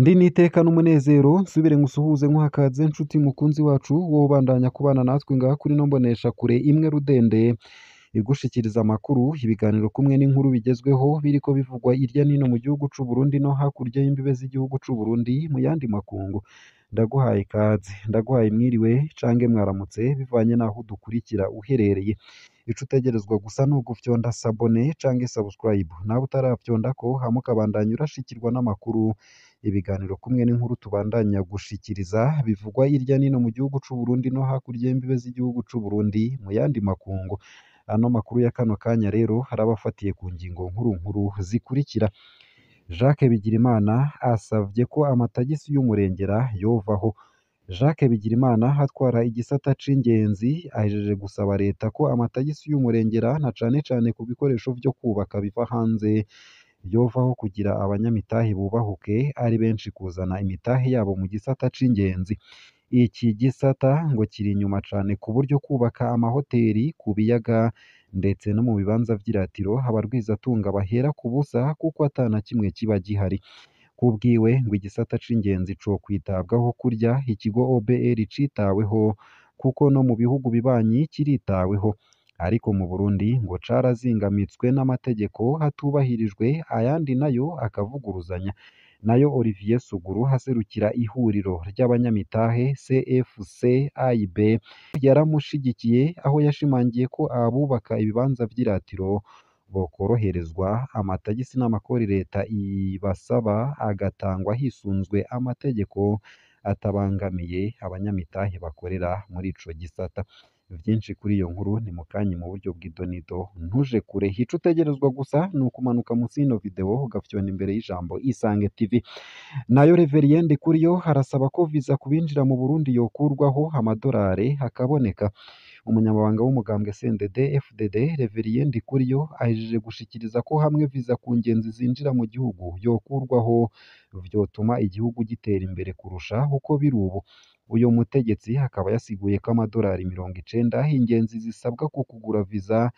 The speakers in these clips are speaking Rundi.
Ndi n'iteka n'umunezero nsubire ngusuhuze nkuhakaze nshuti mukunzi wacu wowe ubandanya kubana natwe ngaha kuri ino mboneshakure imwe rudende igushikiriza amakuru, ibiganiro kumwe n'inkuru bigezweho biriko bivugwa irya nino mu gihugu c'u Burundi no hakurya y'imbibe z'igihugu c'u Burundi mu yandi makungu. Ndaguhaye ikaze, ndaguhaye mwiriwe cange mwaramutse bivanye n'aho udukurikira uherereye. Ico utegerezwa gusa ni ugufyonda s'abonner cange subscribe, nawe utarafyondako hama ukabandanya urashikirwa n'amakuru, ibiganiro kumwe n'inkuru tubandanya gushikiriza bivugwa hirya nino mu gihugu c'u Burundi no hakurya y'imbibe z'igihugu c'u Burundi mu yandi makungu. Ano makuru ya kano kanya rero araba afatiye ku ngingo nkuru nkuru zikurikira: Jacques Bigirimana asavye ko amatagisi y'umurengera yovaho. Jacques Bigirimana atwara igisata c'ingenzi ahejeje gusaba leta ko amatagisi y'umurengera na cane cane ku bikoresho vyo kubaka biva hanze yovaho kugira abanyamitahe bubahuke ari benshi kuzana imitahe yabo mu gisata c'ingenzi. Iki gisata ngo kiri inyuma cane ku buryo kubaka amahoteri ku biyaga ndetse no mu bibanza vy'iratiro abarwizatunga bahera ku busa kuko ata na kimwe kiba gihari. Kubwiwe ngo igisata c'ingenzi co kwitabwaho kurya ikigo OBR citaweho kuko no mu bihugu bibanyi kiritaweho, ariko mu Burundi ngo carazingamitswe n'amategeko hatubahirijwe ayandi nayo akavuguruzanya. Nayo Olivier Suguru aserukira ihuriro ry'abanyamitahe CFCIB yaramushigikiye aho yashimangiye ko abubaka ibibanza vy'iratiro bokoroherezwa amatagisi n'amakori leta ibasaba agatangwa hisunzwe amategeko atabangamiye abanyamitahe bakorera muri ico gisata. Vyinshi kuri iyo nkuru ni mukanya mu buryo bw'idonido, ntuje kure. Ico utegerezwa gusa ni ukumanuka munsi y'ino video ugafyonda imbere y'ijambo Isange TV. Nayo Reverien Ndikuriyo arasaba ko viza ku binjira mu Burundi yokurwaho amadolari akaboneka. Umunyamabanga w'umugambwe CNDD FDD Reverien Ndikuriyo ahejeje gushikiriza ko hamwe viza ku ngenzi zinjira mu gihugu yokurwaho vyotuma igihugu gitera imbere kurusha uko biri ubu. Uyo mutegetsi akaba yasiguye ko amadolari 90 ingenzi zisabwa ku kugura viza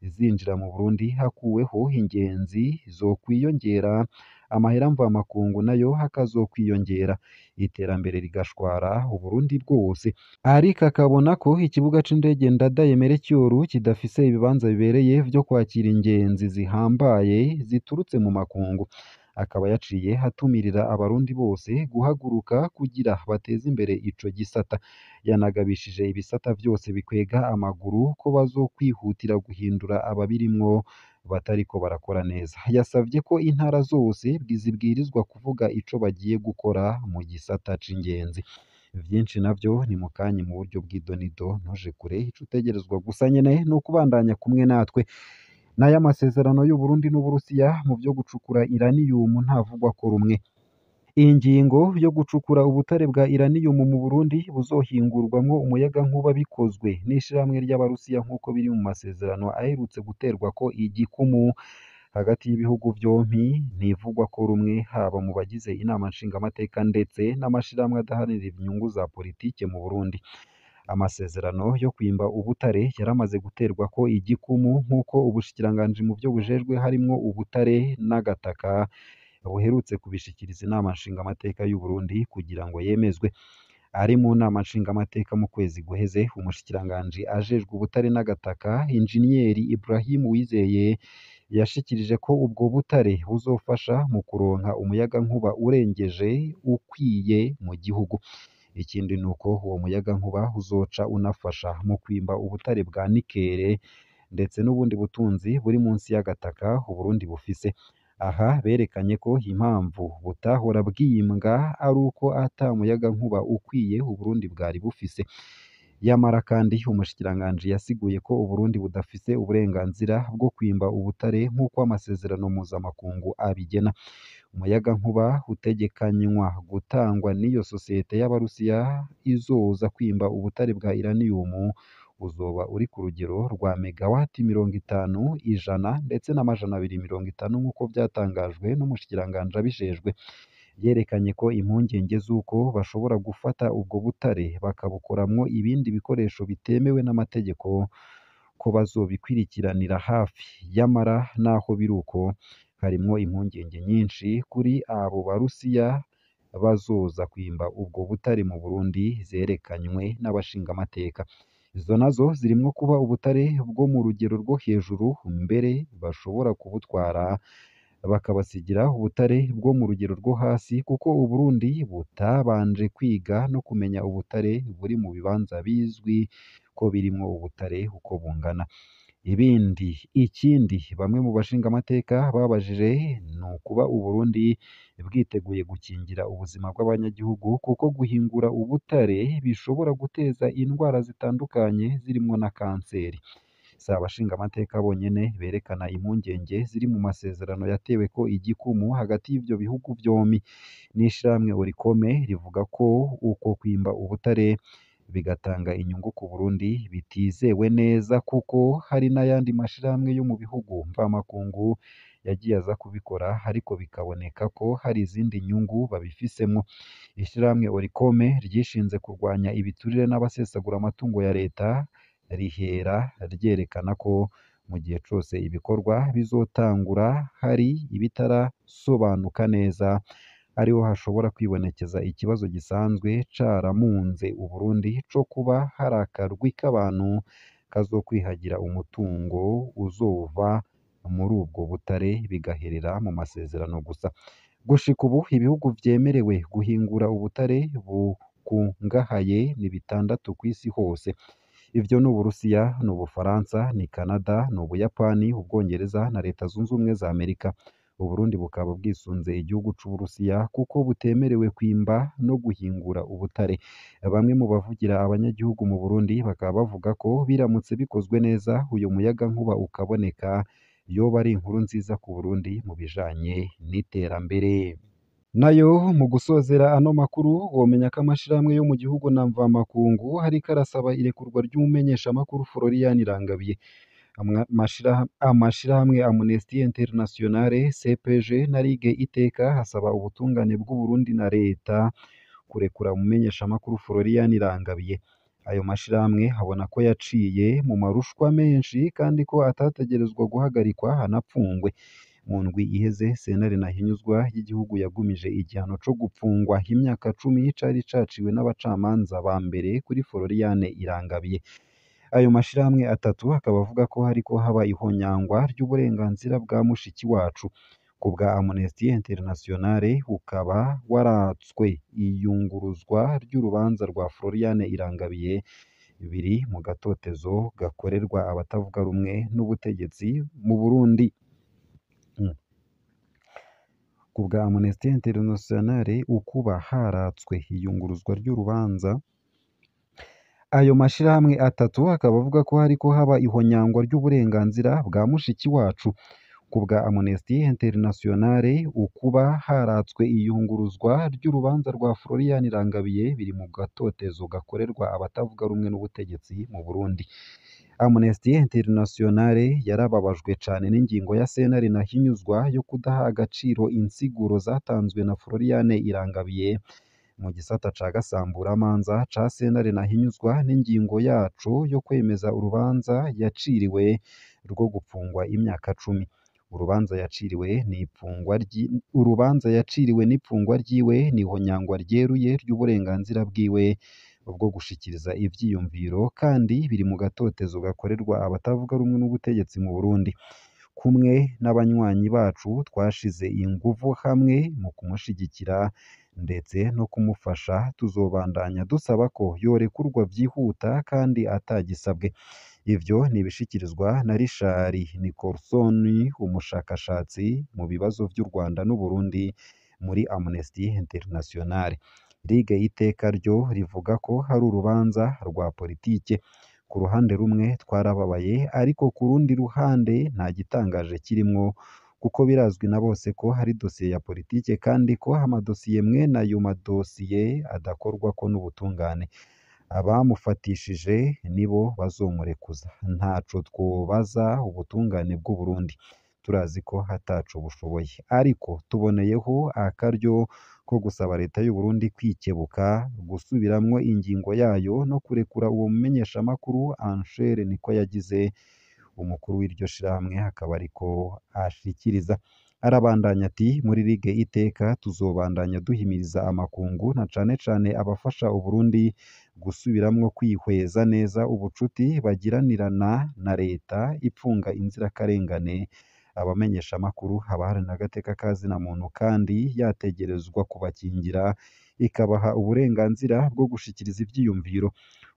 zinjira mu Burundi hakuweho ingenzi zokwiyongera, amahera mvamakungu nayo akazokwiyongera, iterambere rigashwara Uburundi bwose. Ariko akabona ko ikibuga c'indege Ndadaye Melchior kidafise ibibanza bibereye vyo kwakira ingenzi zihambaye ziturutse mu makungu. Akaba yaciye atumirira abarundi bose guhaguruka kugira bateze imbere ico gisata. Yanagabishije ibisata vyose bikwega amaguru ko bazokwihutira guhindura ababirimwo batariko barakora neza. Yasavye ko intara zose zibwirizwa kuvuga ico bagiye gukora mu gisata c'ingenzi. Vyinshi navyo ni mukanya mu buryo bw'idonido, ntuje kure. Ico utegerezwa gusa nyene ni ukubandanya kumwe natwe. N'aya masezerano y'Uburundi n'Uburusiya mu vyo gucukura iraniyumu ntavugwako rumwe. Ingingo yo gucukura ubutare bwa iraniyumu mu Burundi buzohingurwamwo umuyagankuba bikozwe n'ishirahamwe ry'Abarusiya nk'uko biri mu masezerano aherutse guterwako igikumu hagati y'ibihugu vyompi ntivugwako rumwe haba mu bagize inama nshingamateka ndetse n'amashirahamwe adaharanira inyungu za politike mu Burundi. Amasezerano yo kwimba ubutare yaramaze guterwako igikumu nk'uko ubushikiranganji mu vyo bujejwe harimwo ubutare n'agataka buherutse kubishikiriza inama nshingamateka y'u Burundi kugira ngo yemezwe. Ari mu nama nshingamateka mu kwezi guheze, umushikiranganji ajejwe ubutare n'agataka Injiniyeri Ibrahim Uwizeye yashikirije ko ubwo butare buzofasha mu kuronka umuyagankuba urengeje ukwiye mu gihugu. Ikindi nuko uwo muyagankuba uzoca unafasha mu kwimba ubutare bwa nikere ndetse n'ubundi butunzi buri munsi y'agataka Uburundi bufise. Aha berekanye ko impamvu butahora bwimbwa ari uko ata muyagankuba ukwiye Uburundi bwari bufise. Yamara kandi umushikiranganji yasiguye ko Uburundi budafise uburenganzira bwo kwimba ubutare nk'uko amasezerano mpuzamakungu abigena. Umuyagankuba utegekanywa gutangwa n'iyo sosiyete y'Abarusiya izoza kwimba ubutare bwa iraniyumu uzoba uri ku rugero rwa megawati 50, 100 ndetse na 250 nk'uko vyatangajwe n'umushikiranganji abijejwe. Yerekanye ko impungenge z'uko bashobora gufata ubwo butare bakabukoramwo ibindi bikoresho bitemewe n'amategeko ko bazobikwirikiranira hafi. Yamara naho biri uko harimwo impungenge nyinshi kuri abo Barusiya bazoza kwimba ubwo butare mu Burundi zerekanywe n'abashingamateka. Izo nazo zirimwo kuba ubutare bwo mu rugero rwo hejuru, mbere bashobora kubutwara bakabasigira ubutare bwo mu rugero rwo hasi, kuko Uburundi butabanje kwiga no kumenya ubutare buri mu bibanza bizwi ko birimwo ubutare uko bungana. Ibindi ikindi bamwe mu bashingamateka babajije ni ukuba Uburundi bwiteguye gukingira ubuzima bw'abanyagihugu, kuko guhingura ubutare bishobora guteza indwara zitandukanye zirimwo na kanseri. Si abashingamateka bonyene berekana impungenge ziri mu masezerano yateweko igikumu hagati y'ivyo bihugu vyompi. N'ishirahamwe Orikome rivuga ko uko kwimba ubutare bigatanga inyungu ku Burundi bitizewe neza, kuko hari n'ayandi mashirahamwe yo mu bihugu mvamakungu yagiye aza kubikora ariko bikaboneka ko hari izindi nyungu babifisemwo. Ishirahamwe Orikome ryishinze kurwanya ibiturire n'abasesagura amatungo ya leta rihera ryerekana ko mu gihe cose ibikorwa bizotangura hari ibitarasobanuka neza, ariho hashobora kwibonekeza ikibazo gisanzwe caramunze Uburundi co kuba hari akarwi k'abantu kazokwihagira umutungo uzova muri ubwo butare bigaherera mu masezerano gusa. Gushika ubu ibihugu vyemerewe guhingura ubutare bukungahaye ni bitandatu kw'isi hose. Ivyo ni Uburusiya, ni Ubufaransa, ni Canada, ni Ubuyapani, Ubwongereza na Leta Zunze Ubumwe za Amerika. Uburundi bukaba bwisunze igihugu c'Uburusiya kuko butemerewe kwimba no guhingura ubutare. Bamwe mu bavugira abanyagihugu mu Burundi bakaba bavuga ko biramutse bikozwe neza uyo muyagankuba ukaboneka, yoba ari inkuru nziza ku Burundi mu bijanye n'iterambere. Nayo mu gusozera ano makuru womenya ko amashirahamwe yo mu gihugu na mvamakungu hariko arasaba irekurwa ry'umumenyeshamakuru Florian Irangabiye. Amashirahamwe Amnesty Internationale, CPG na Ligue Iteka hasaba ubutungane bw'Uburundi na leta kurekura umumenyeshamakuru Florian Irangabiye. Ayo mashirahamwe abona ko yaciye mu marushwa menshi kandi ko atategerezwa guhagarikwa hanapfungwe. Mu ndwi iheze sentare ntahinyuzwa y'igihugu yagumije igihano co gupfungwa imyaka 10 cari caciwe n'abacamanza ba mbere kuri Florian Irangabiye. Ayo mashirahamwe atatu akaba avuga ko hariko haba ihonyangwa ry'uburenganzira bwa mushiki wacu. Ku bwa Amnesty Internationale ukaba waratswe iyunguruzwa ry'urubanza rwa Florian Irangabiye biri mu gatotezo gakorerwa abatavuga rumwe n'ubutegetsi mu Burundi. Ku bwa Amnesty Internationale ukuba haratswe iyunguruzwa ry'urubanza, ayo mashirahamwe atatu akaba avuga ko hariko haba ihonyangwa ry'uburenganzira bwa mushiki wacu. Ku bwa Amnesty Internationale ukuba haratswe iyunguruzwa ry'urubanza rwa Florian Irangabiye biri mu gatotezo gakorerwa abatavuga rumwe n'ubutegetsi mu Burundi. Amnesty Internationale yarababajwe cane n'ingingo ya sentare ntahinyuzwa yo kudaha agaciro insiguro zatanzwe na Florian Irangabiye mu gisata ca gasamburamanza ca sentare ntahinyuzwa n'ingingo yaco yo kwemeza urubanza yaciriwe rwo gupfungwa imyaka 10. Urubanza yaciriwe n'ipfungwa ryiwe ni ihonyangwa ryeruye ry'uburenganzira bwiwe bwo gushikiriza ivyiyumviro kandi biri mu gatotezo gakorerwa abatavuga rumwe n'ubutegetsi mu Burundi. Kumwe n'abanywanyi bacu twashize inguvu hamwe mu kumushigikira ndetse no kumufasha, tuzobandanya dusaba ko yorekurwa vyihuta kandi atagisabwe. Ivyo ni ibishikirizwa na Richard Nicholson, umushakashatsi mu bibazo vy'u Rwanda n'Uburundi muri Amnesty Internationale. Ligue Iteka ryo rivuga ko hari urubanza rwa politike. Ku ruhande rumwe twarababaye, ariko ku rundi ruhande nta gitangaje kirimwo kuko birazwi na bose ko hari dosiye ya politike kandi ko amadosiye mwene ayo madosiye adakorwako n'ubutungane. Abamufatishije nibo bazomurekuza. Ntaco twobaza ubutungane bw'u Burundi, turazi ko ataco bushoboye, ariko tuboneyeho akaryo ko gusaba leta y'u Burundi kwikebuka, gusubiramwo ingingo yayo no kurekura uwo mumenyeshamakuru Anshel niko yagize. Umukuru w'iryo shirahamwe akaba ariko ashikiriza. Arabandanya ati muri Ligue Iteka tuzobandanya duhimiriza amakungu na cane cane abafasha Uburundi gusubiramwo kwihweza neza ubucuti bagiranirana na leta ipfunga inzirakarengane, abamenyeshamakuru, abaharanira agateka ka zina muntu kandi yategerezwa kubakingira ikabaha uburenganzira bwo gushikiriza ivyiyumviro.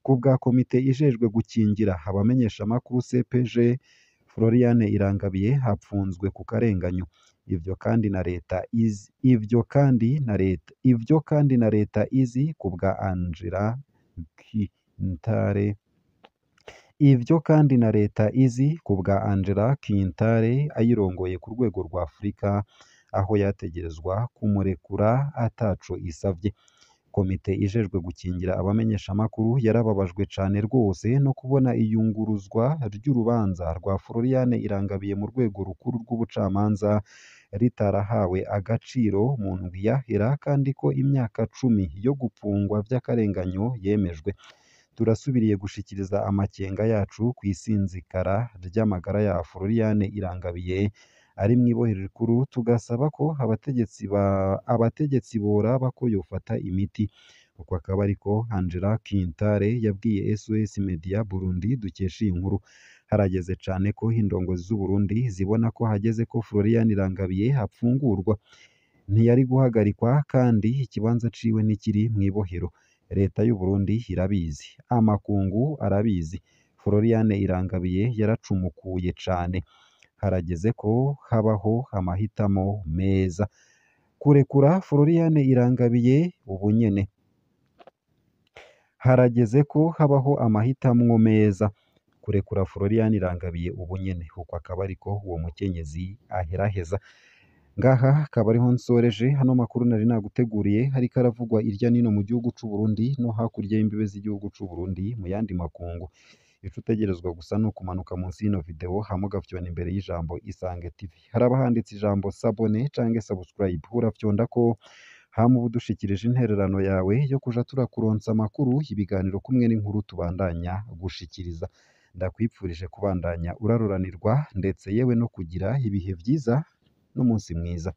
Ku bwa komite ijejwe gukingira abamenyeshamakuru CPG, Floriane Irangabiye hapfunzwe ku karenganyo. Ivyo kandi na leta izi ivyo kandi na leta ivyo kandi na leta izi ku bwa Angela Quintale Ivyo kandi na leta izi ku bwa Angela Quintale ayirongoye ku rwego rwa Afurika aho yategerezwa kumurekura ataco isavye. Komite ijejwe gukingira abamenyeshamakuru yarababajwe cane rwose no kubona iyunguruzwa ry'urubanza rwa Floriane Irangabiye mu rwego rukuru rw'ubucamanza ritarahawe agaciro mu ndwi yahera kandi ko imyaka 10 yo gupfungwa vy'akarenganyo yemejwe. Turasubiriye gushikiriza amakenga yacu kw'isinzikara ry'amagara ya Floriane Irangabiye ari mw'ibohero rikuru, tugasaba ko abategetsi boraba ko yofata imiti. Uko akaba ariko Angela Quintale yabwiye SOS Media Burundi dukesha iyi nkuru. Harageze cane ko indongozi z'Uburundi zibona ko hageze ko Floriane Irangabiye apfungurwa. Ntiyari guhagarikwa kandi ikibanza ciwe ntikiri mw'ibohero. Leta y'Uburundi irabizi, amakungu arabizi. Floriane Irangabiye yaracumukuye cane. Harageze ko habaho amahitamo meza. Kurekura Floriane Irangabiye ubunyene. Harageze ko habaho amahitamwo meza. Kurekura Floriane Irangabiye ubunyene. Uko akaba ariko uwo mukenyezi aheraheza. Ngaha akaba ariho nsoreje hano makuru nari naguteguriye hariko aravugwa irya nino mu gihugu c'u Burundi no hakurya y'imbibe z'igihugu c'u Burundi mu yandi makungu. Ico utegerezwa gusa ni ukumanuka munsi y'ino video hama ugafyona imbere y'ijambo Isange TV. Haraba handitse ijambo s'abonner canke subscribe, urafyondako hama uba udushikirije intererano yawe yo kuja turakuronsa amakuru, ibiganiro kumwe n'inkuru tubandanya gushikiriza. Ndakwipfurije kubandanya uraroranirwa ndetse yewe no kugira ibihe vyiza n'umunsi mwiza.